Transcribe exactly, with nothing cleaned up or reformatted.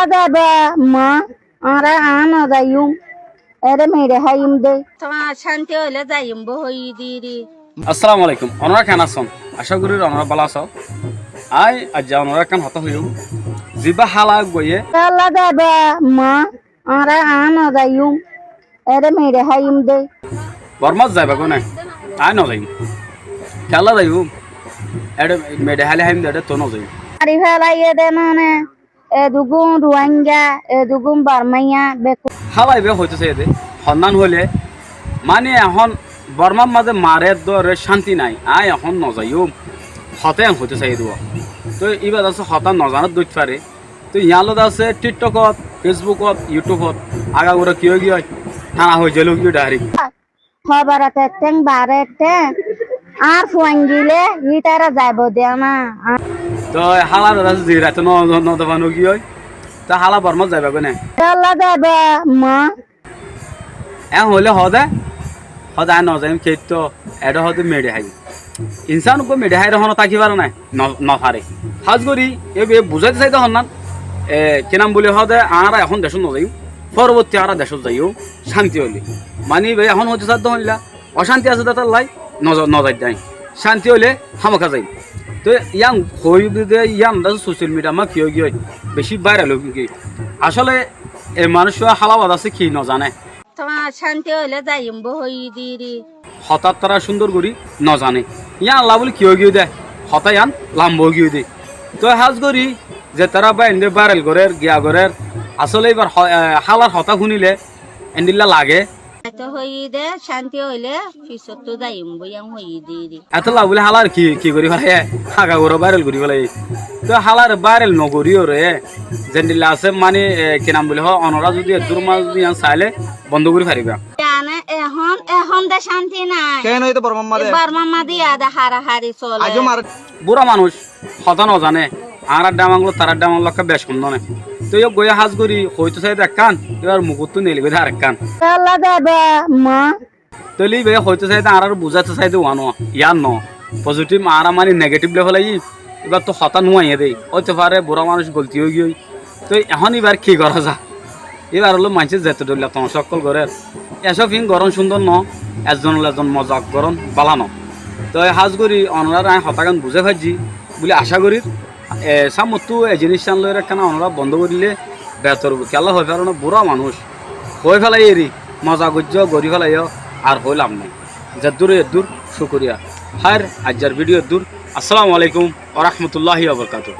Zaiba ma, añára añá no zaiyum. Ere meçe háiyum de. Tuáñr cánti óile zaiyum bou hoiyí diri. Assalamu alaikum. Onorá keén asón? Acá gorír onorá bála asó. Aññí aijja onorá ekkán hotá hoiyúm. Zibá hála eggúaye. Hála zaiba ma, añára añá no zaiyum. Ere meçe háiyum de. Bormát zaiba gone? Aññí no zaiyum. Kiyólla zaiyum? Ere meçe háli háiyum de, ere toóu no zaiyum. Mari félaiyé de none. Edugún Ruáinga, edugún Bormaiya, bekkún. Hála ibá hoitó saiyé dé, honnán hoilé, mani ehón Bormár mazé marer dóre cánti nái, aññí ehón no zaiyúm, hotá yián hoitó saiyé dé. Toi ibá de asé hotá no zanár dóit fare, toi yián lói de asé TikTokot, Facebookot, YouTubeot, agagura ki ói giyói, hána hoi zail ói giyói direct. Hóbor ekkán, bar ekkán, añár fuain gile ítara zaibo diya na. Toi hálar ora zirate no, no, no dofan ói giyói. Toi hála Bormát zaiba goi né? Hála zaiba ma. Ehón hoilé hoó de, hoó de aññí no zaiyum, kettó, eçé hoó de meçe háiyum. Insán uggúa meçe háiyore honó táki fare né? No, no fare. Hás gorí, e be buzáito saiyé dé honnán, e, ki nam buli hoó de, añára ehón decót no zaiyum, foroborti añára decót zaiyum, cánti óile. Mani ibá ehón hoitó saiyé dé honnán, ocánti asé dé tállai, no za-, no zaiyum dé. Cánti óile hámaka zaiyum. Toi yián hoiyí de, yián de social media ma ki ói giyói, beci viral ói giyói. Asóle e manúic hála baade asé ki no zane. Tuáñr cánti óile zaiyum bou hoiyí diri. Hotá tará cúndor gorí no zane. Yián Allah buli ki ói giyói dé. Hotá yián lamba ói giyói dé. Toi hás gorí ze tará bái endilla viral gorér, giya gorér, asóle ibár ho-, e, hálar hotá fúnile endilla lage. Eto hoiyí dé, cánti óile fisóttu zaiyum bou yián hoiyí diri. Etólla buli hálar ki, ki gorí félaiye? Agagura viral gorí félaiye. Toi hálar viral no goríyore, zendilla asé mani, e, ki nam buli hoó, onorá zodi eddúr mazé zodi yián sailé bondó gorí faribá. Zane, ehón, ehón de cánti nái. Keén óiye de Bormár mazé? E Bormár mazé iyá de hárahári sole. Aijjó mar- Bura manúic, hotá no zane. Añárar dhámanglo, tarár dhámanglo ekká bec hom no né. Toi yó goiyé hás gorí, hoitó saiyé de ekkán, ibár mukottú neli goi de arekkán. Hála zaiba ma. Tóile íbaye hoitó saiyé dé, añáráre buzáito saiyé dé uán no, yián no. Positive añára mani negative loi félaiyi, íbattú hotá no aiyé dé. Óito fare bura manúic golti ói giyói. Toi ehón íbar ki gorá za? Íbar ólo maincé zeto dhoilla tomacá ókkol gorér. Ecóf iín gorón cúndor no, ezzon loi ezzon mozak gorón bála no. Toi hás gorí onoráre aññí hotágan buzái faijjí buli acá gorír. E, sámottú e ziníccán loi raikkána onorá bondó goríle betor. Kiyólla hoi faro na, bura manúic. Hoi félaiyé eri, moza goijjó, gorí félaiyó, ar hoi laf nái. Zeddúr eddúr, cúkuriya. Háir, aijjar vídiyo eddúr. Assalamu alaikum wa rahmatullahi wa barakatuhu.